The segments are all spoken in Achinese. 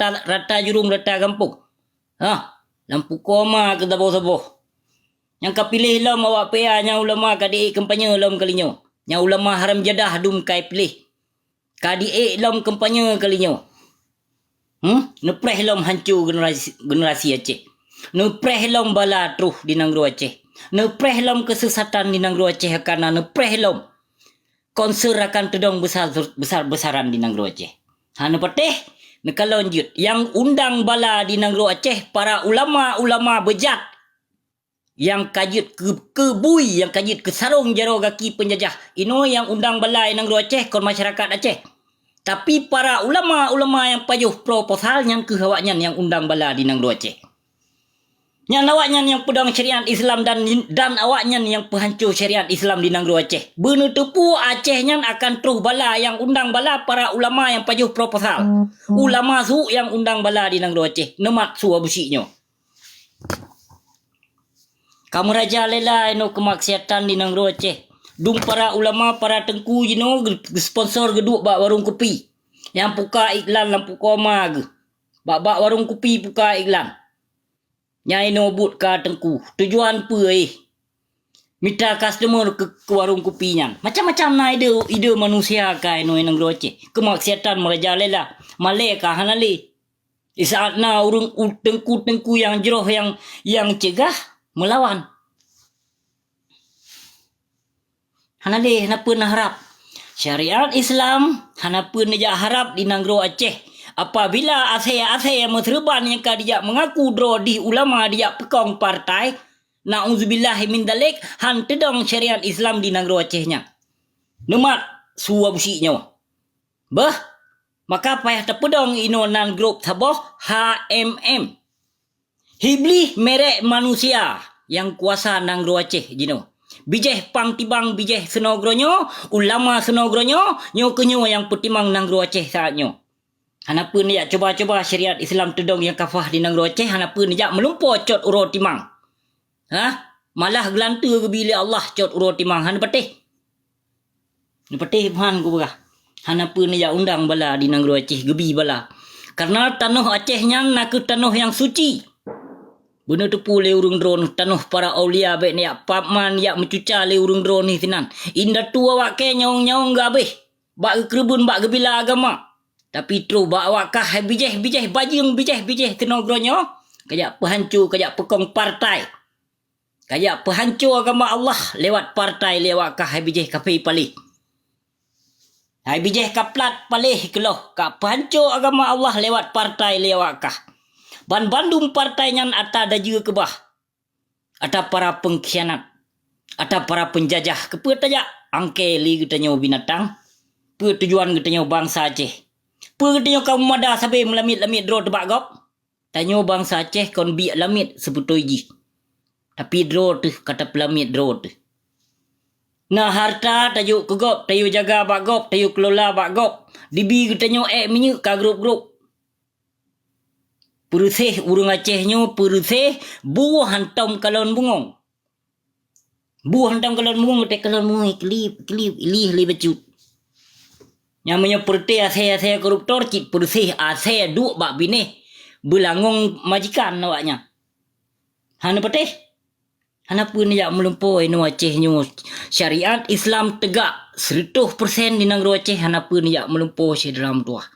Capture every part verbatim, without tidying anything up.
rata, rata jurông, rata gampông. Hah, lam pukoe ma keu saboh-saboh. Nyang ka piléh lom awak P A nyang ulama ka diék kampanye lom kali nyoe. Nyang ulama haram jadah dum ka ipiléh. Ka diék lom kampanye kali nyoe. Hmm? Neupreh lom hanco generasi, generasi Aceh. Neupreh lom bala troh di nanggroe Aceh. Neupreh lom keusesatan di nanggroe Aceh, karna neupreh lom konser akan teudong besar, besar-besaran di nanggroe Aceh. Hana patéh, neukalon jeuet. Nyang undang bala di nanggroe Aceh, para ulama-ulama beujat. Nyang ka jeuet keu, keu bui, nyang ka jeuet keu sarong jaroe gaki peunjajah. Inoe nyang undang bala di nanggroe Aceh kon masyarakat Aceh. Tapi para ulama-ulama nyang pajoh proposal nyan kheueh awaknyan nyang undang bala di nanggroe Aceh. Nyan awaknyan nyang peudong syariat Islam dan, dan awaknyan nyang peuhanco syariat Islam di nanggroe Aceh. Beuneuteupeue Aceh nyan akan troh bala nyang undang bala para ulama nyang pajoh proposal. Ulama su nyang undang bala di nanggroe Aceh. Neumat su Abusyik nyoe. Ka meurajalela inoe keumaksiatan di nanggroe Aceh. Dum para ulama, para teungku jinoe geu-, geusponsor geuduek bak warong kupi. Nyang puka iklan lam pukoe ma geuh. Bak, bak warong kupi puka iklan. Nyang inoe buet ka teungku. Tujuan peue éh? Mita customer keu, keu warong kupi nyan. Macam-macam na ide, ide manusia ka inoe nanggroe Aceh. Keumaksiatan meurajalela. Malée ka hana lé. Di saat na ureuëng u-, teungku-teungku nyang jroh nyang, nyang cegah meulawan. Hana lé, hana peue na harab. Syariat Islam hana peue neujak harab di nanggroe Aceh. Apabila asée-asée meuseureuban nyang ka dijak meungaku droe dih ulama dijak peukong partai, na'udzubillahi min dzalik, han teudong syariat Islam di nanggroe Aceh nyan. Neumat su Abusyik nyoe. Beuh, maka payah tapeudong inoe nan grup saboh H M M. Iblih merek manusia nyang kuasa nanggroe Aceh jinoe. Bijéh pang tibang bijéh seunoe groe nyoe, ulama seunoe groe nyoe, nyoe keuh nyoe nyang peutimang nanggroe Aceh saat nyoe. Hana peue neujak cuba-cuba syariat Islam teudong nyang kafah di nanggroe Aceh, hana peue neujak meulumpoe cot uroe timang. Hah? Malah geulanteue geubi lé Allah cot uroe timang, hana patéh. Neupatéh ban kupeugah, hana peue neujak undang bala di nanggroe Aceh geubi bala. Karna tanoh Aceh nyan nakeuh tanoh nyang suci. Beuneuteupeu lé ureuëng droeneuh tanoh para aulia bék neujak pap man jak meucuca lé ureuëng droeneuh sinan. Indatu awak kée nyawöng-nyawöng geuhabéh bak geukeureubeuen bak geubila agama. Tapi troh bak awak kah hai bijéh-bijéh bajeueng bijéh-bijéh teunoe groe nyoe, kajak peuhanco, kajak peukong partai. Kajak peuhanco agama Allah lewat partai lé awak kah hai bijéh kafé paléh. Hai bijéh ka plat paléh keuloh ka peuhanco agama Allah lewat partai lé awak kah. Ban bandum partai nyan ata dajeue keubah. Ata para peungkhianat. Ata para peunjajah keupeue tajak angkée lé geutanyoe binatang? Peue tujuan geutanyoe bansa Aceh? Peue geutanyoe ka meumada sabe meulamiet-lamiet droe teuh bak gob? Tanyoe bansa Aceh kon biek lamiet seubeutôi jih. Tapi droe teuh ka tapeulamiet droe teuh. Na harta tajok keu gob, tayue jaga bak gob, tayue keulola bak gob. Dibi geutanyoe ék minyeuk ka grôp-grôp. Peureuséh ureuëng Aceh nyoe peureuséh buah hantom kalon bungong. Buah hantom kalon bungong, teuh kalon bungong iklip-klip ilih lé bacut. Nyang meunyoe peureuté asée-asée koruptor cit peureuséh asée duek bak binéh beulangong majikan awaknyan. Hana patéh. Hana peue neujak meulumpoe inoe Aceh nyoe syariat Islam teugak seureutôh persen di nanggroe Aceh hana peue neujak meulumpoe syedara meutuwah.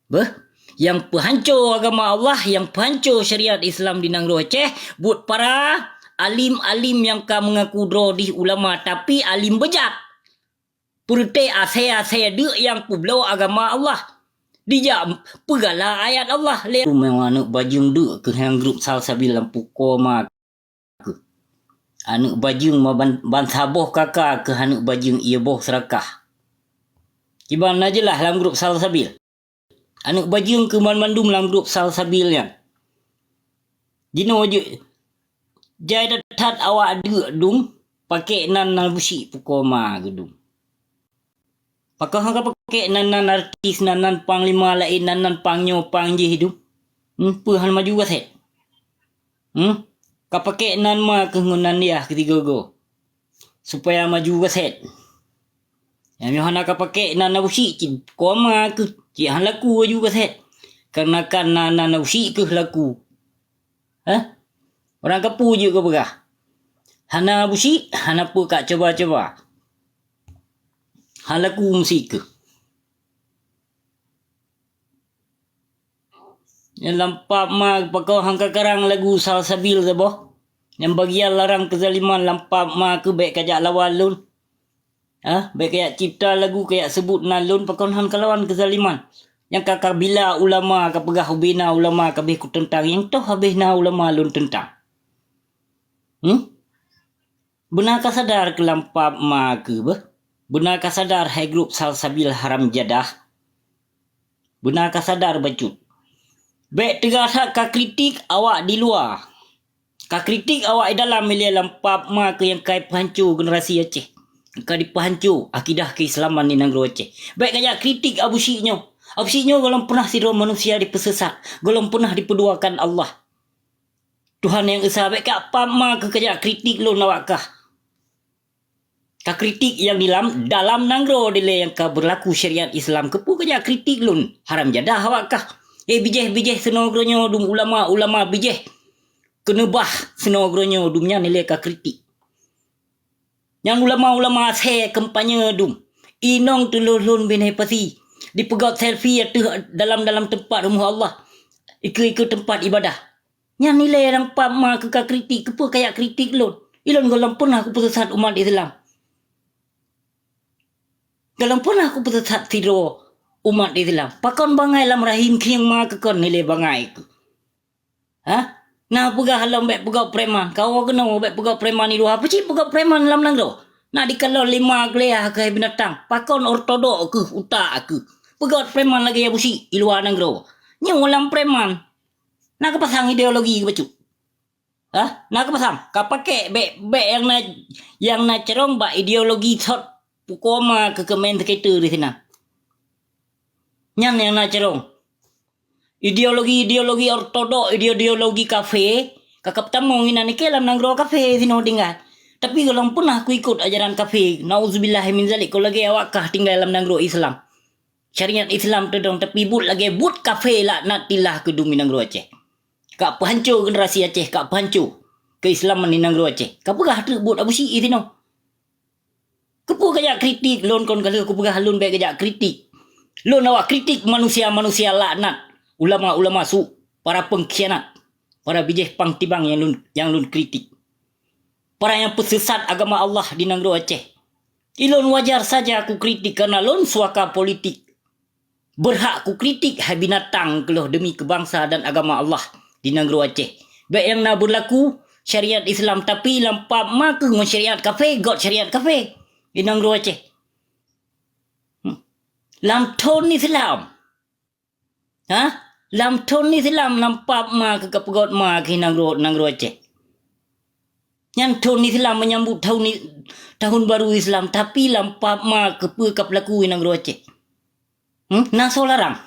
Beuh, nyang peuhanco agama Allah, nyang peuhanco syariat Islam di nanggroe Aceh, buet para alim-alim nyang ka meungaku droe dih ulama tapi alim beujat. Peureuté asée-asée deuk nyang peubloe agama Allah. Dijak peugala ayat Allah lé. Meunyoe aneuëk bajeueng deuk keuh nyang grup Salsabil lam pukoe ma keuh. Aneuëk bajeueng ma ban, ban saboh kaka keuh aneuëk bajeueng ié boh seurakah. Kiban na jeulaih lam grup Salsabil. Aneuëk bajeueng keu banmandum lam grup Salsabil nyan. Jinoe jeuet jai that-that awak deuk dum, pakek nan na busyik pukoe ma geudum. Pakon ka pakek nan, nan artis, nan, nan panglima laén, nan, nan pang nyoe pang jih dum. Hmm, peue han maju gasét? Hmm? Ka pakek nan ma keuh ngon nan yah keu tigo go. Supaya maju gasét. Nyang nyoe hana ka pakek nan na busyik cit koma keuh cit han laku aju gasét. Kareuna kan na, na, na Abusyik keuh laku. Hah? Urang kapeue jeuet geupeugah? Hana Abusyik, hana peue ka cuba-cuba. Han laku Abusyik keuh. Nyang lam pap ma pakon han ka karang lagu Salsabil saboh. Nyang bagian larang keuzaliman lam pap ma keuh bék kajak lawan lôn. Ah, bék kajak cipta lagu kajak seubut nan lôn pakon han kalawan keuzaliman. Nyang ka, ka bila ulama, ka peugah ubena ulama kabeh kuteuntang, nyang toh habéh na ulama lôn teuntang. Hmm? Beuna ka sadar keu lam pap ma keuh beuh? Beuna ka sadar hai grup Salsabil haram jadah? Beuna ka sadar bacut? Bék teuga that ka kritik awak di luwa. Ka kritik awak i dalam ilée lam pap ma keuh nyang ka ipeuhanco generasi Aceh. Ka dipeuhanco akidah keuislaman di nanggroe Aceh. Bék kajak kritik Abusyik nyoe. Abusyik nyoe gohlom peunah sidroe manusia dipeusesat. Gohlom peunah dipeuduakan Allah. Tuhan nyang Esa, bék ka pap ma keuh kajak kritik lôn awak kah. Ka kritik nyang di lam, dalam nanggroe dilée nyang ka beurlaku syariat Islam, keupeue kajak kritik lôn? Haram jadah awak kah. Eh, bijéh-bijéh sinoe geuronyoe dum ulama-ulama bijéh. Keuneubah sinoe geuronyoe dum nyan ilée ka kritik. Nyang ulama-ulama asée kampanye dum. Inong teulheueh lôn binéh pasi. Dipeugot selfie ateueh dalam-dalam teumpat rumoh Allah. Ikeue-ikeue teumpat ibadah. Nyan ilée lam pap ma keuh ka kritik, keupeue kajak kritik lôn? Ilôn gohlom peunah kupeusesat umat Islam. Gohlom peunah kupeusesat sidroe umat Islam. Pakon bangai lam rahim khieng ma keuh kon ilée bangai keuh? Hah? Na peugah lom bék peugot preman. Kawoe keunoe bék peugot preman i luwa. Peucit peugot preman lam nanggroe? Na dikalon lima kuliah keuhai binatang. Pakon ortodok keuh utak keuh? Peugot preman lagée Abusyik i luwa nanggroe. Nyoe lam preman. Na keupasang ideologi keuh bacut? Hah? Na keupasang? Ka pakék bék, bék nyang na, nyang na carông bak ideologi sot pukoma keu keumen seukita di sinan. Nyan nyang na carông. Ideologi-ideologi ortodok, ideologi kafé, ka, ka peutamong inan ikée lam nanggroe kafé sinoe tinggai. Tapi gohlom peunah kuikot ajaran kafé, nauzubillah min zalik, kon lagée awak kah tinggai lam nanggroe Islam. Syariat Islam teudong, tapi buet lagée buet kafé laknatillah keu dum i nanggroe Aceh. Ka peuhanco generasi Aceh, ka peuhanco keuislaman di nanggroe Aceh. Ka peugah treuk buet Abusyik i sinoe. Keupeue kajak kritik lôn kon ka lheueh kupeugah lôn bék kajak kritik. Lôn awak kritik manusia-manusia laknat, ulama-ulama su, para peungkhianat, para bijéh pang tibang nyang lôn, nyang lôn kritik. Para nyang peusesat agama Allah di nanggroe Aceh. Ilôn wajar saja kukritik kareuna lôn suaka politik. Beurhak kukritik hai binatang keuloh deumi keu bansa dan agama Allah di nanggroe Aceh. Bék nyang na beurlaku syariat Islam, tapi lam pap ma keuh ngon syariat kafé, got syariat kafé di nanggroe Aceh. Hmm. Lam thon Islam. Ha? Lam thon Islam lam pap ma keuh ka peugot ma keuh nanggroe, nanggroe Aceh. Nyan thon Islam menyambut tahun i-, tahun baru Islam, tapi lam pap ma keuh peue ka peulaku i nanggroe Aceh. Hmm? Na soe larang?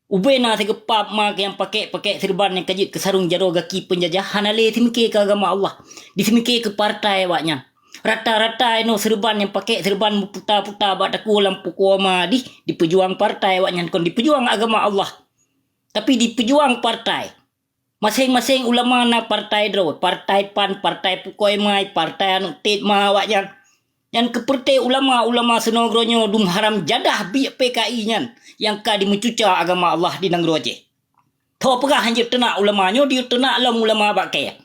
Ubena sigeupap ma nyang pakék-pakék seureuban nyang ka jeuet keu sarong jaroe gaki peunjajah, hana lé seumiké keu agama Allah, diseumiké keu partai awaknyan. Rata-rata inoe seureuban nyang pakék seureuban meuputa-puta bak takue lam pukoe ma dih, dipeujuang partai awaknyan, kon dipeujuang agama Allah, tapi dipeujuang partai. Maséng-maséng ulama na partai droe, partai pan, partai pukoe mai, partai aneuk tet ma awaknyan. Nyan keupeureuté ulama-ulama sinoe geuronyoe dum haram jadah biek P K I nyan nyang ka dimeucuca agama Allah di nanggroe Aceh. Tho peugah hanjeuet teunak ulama nyoe, diyue teunak lom ulama bak kée.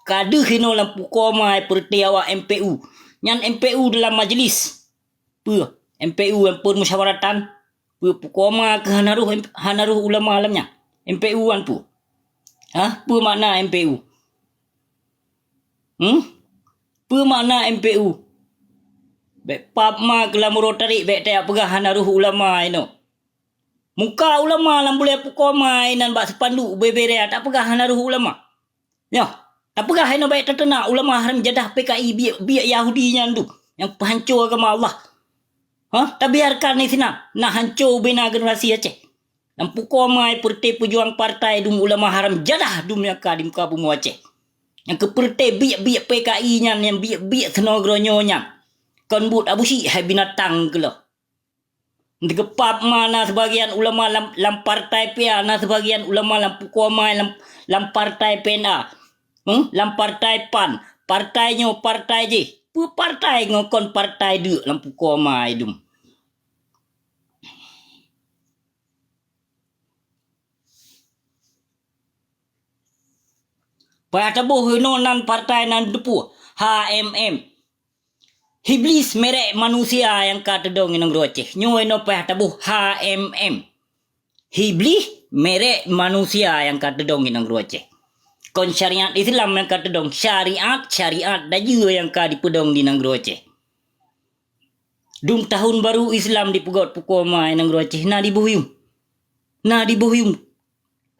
Ka deuh inoe lam pukoe mai peureuté awak M P U. Nyan M P U dalam majlis. Peue? M P U, Mpeuet Musyawaratan. Peue pukoe ma keuh hana roh, hana roh ulama lam nyan? M P U an peue? Hah? Peue makna M P U? Hmm? Peue makna M P U? Bék pap ma keuh lam uroe tarék bék tajak peugah hana roh ulama inoe. Muka ulama lam bulée pukoe ma inan bak seupanduk bubé-bubé raya tapeugah hana roh ulama. Nyoe, tapeugah hai nyoe bék tateunak ulama haram jadah P K I biek, biek Yahudi nyan dum nyang peuhanco agama Allah. Hah? Tabiarkan di sinan na hanco bina generasi Aceh. Lam pukoe mai peureuté peujuang partai dum ulama haram jadah dum nyang ka di muka bumoe Aceh. Nyang keupeureuté biek-biek P K I nyan, nyang biek-biek sinoe geuronyoe nyan. Kon buet Abusyik hai binatang keuloh. Neugeupap ma na sibagian ulama lam, lam partai P A, na sibagian ulama lam pukoe ma lam, lam partai P N A. Hmm? Lam partai PAN. Partai nyoe, partai jih. Peue partai ngon kon partai deuk lam pukoe ma idum. Payah taboh inoe nan partai nan teupeue, H M M. Hiblis merek manusia nyang ka teudong di nanggroe Aceh. Nyoe inoe payah taboh H M M. Hiblis merek manusia nyang ka teudong di nanggroe Aceh. Kon syariat Islam nyang ka teudong, syariat, syariat dajeu nyang ka dipeudong di nanggroe Aceh. Dum tahun baru Islam dipeugot pukoe ma di nanggroe Aceh, na diboh yum. Na diboh yum.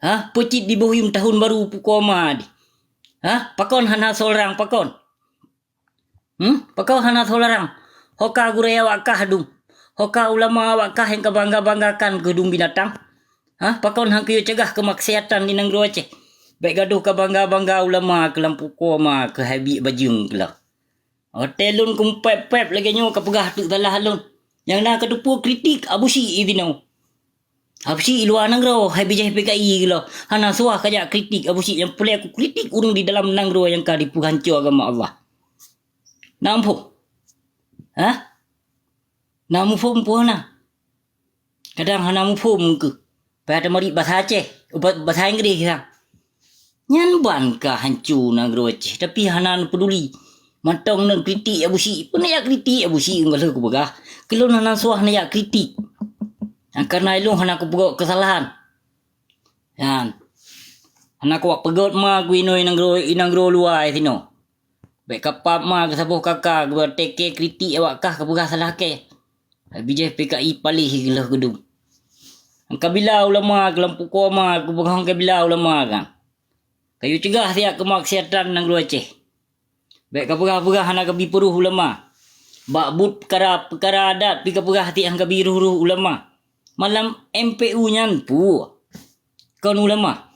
Ha, peucit diboh yum tahun baru pukoe ma di. Ha, pakon hana soe larang, pakon? Hmm, pakon hana soe larang? Ho ka gurée awak kah dum. Ho ka ulama awak kah nyang ka bangga-banggakan keu dum binatang. Ha, pakon han keu cegah keumaksiatan di nanggroe Aceh. Bék gadoh ka bangga-bangga ulama keu lam pukoe ma keu hai biek bajeueng keu lah. Watée lôn kumpép-pép lagée nyoe ka peugah teuk salah lôn. Nyang na ka teupeue kritik Abusyik i binoe. Abusyik i luwa nanggroe, hai bijéh P K I geuloh. Hana suah kajak kritik Abusyik nyang peureulée kukritik ureuëng di dalam nanggroe nyang ka dipeuhanco agama Allah. Na muphom? Hah? Na muphom peue hana? Kadang hana muphom keuh. Payah tamari basa Aceh, ba-, basa Inggréh sang. Nyan ban ka hanco nanggroe Aceh, tapi hana neupeuduli. Mantong neukritik Abusyik, peue neujak kritik Abusyik ngon lheueh kupeugah. Keu lôn hana suah neujak kritik. Nyang kareuna ilôn hana kupeugot keusalahan. Nyan. Hana kuwat peugot ma ku inoe i nanggroe, i nanggroe luwa sinoe. Bék kapap ma keusaboh kaka geuba teke kritik awak kah kapeugah salah kée. Hai bijéh P K I paléh geuloh geudum. Nyang kabila ulama keu lam pukoe ma keupeugah nyang kabila ulama kan. Kayue cegah siat keumaksiatan nanggroe Aceh. Bék kapeugah-peugah hana kabi peuruh ulama. Bak buet peukara-peukara adat pi kapeugah tiek han kabi ruh-ruh ulama. Malam M P U nyan peue? Kon ulama.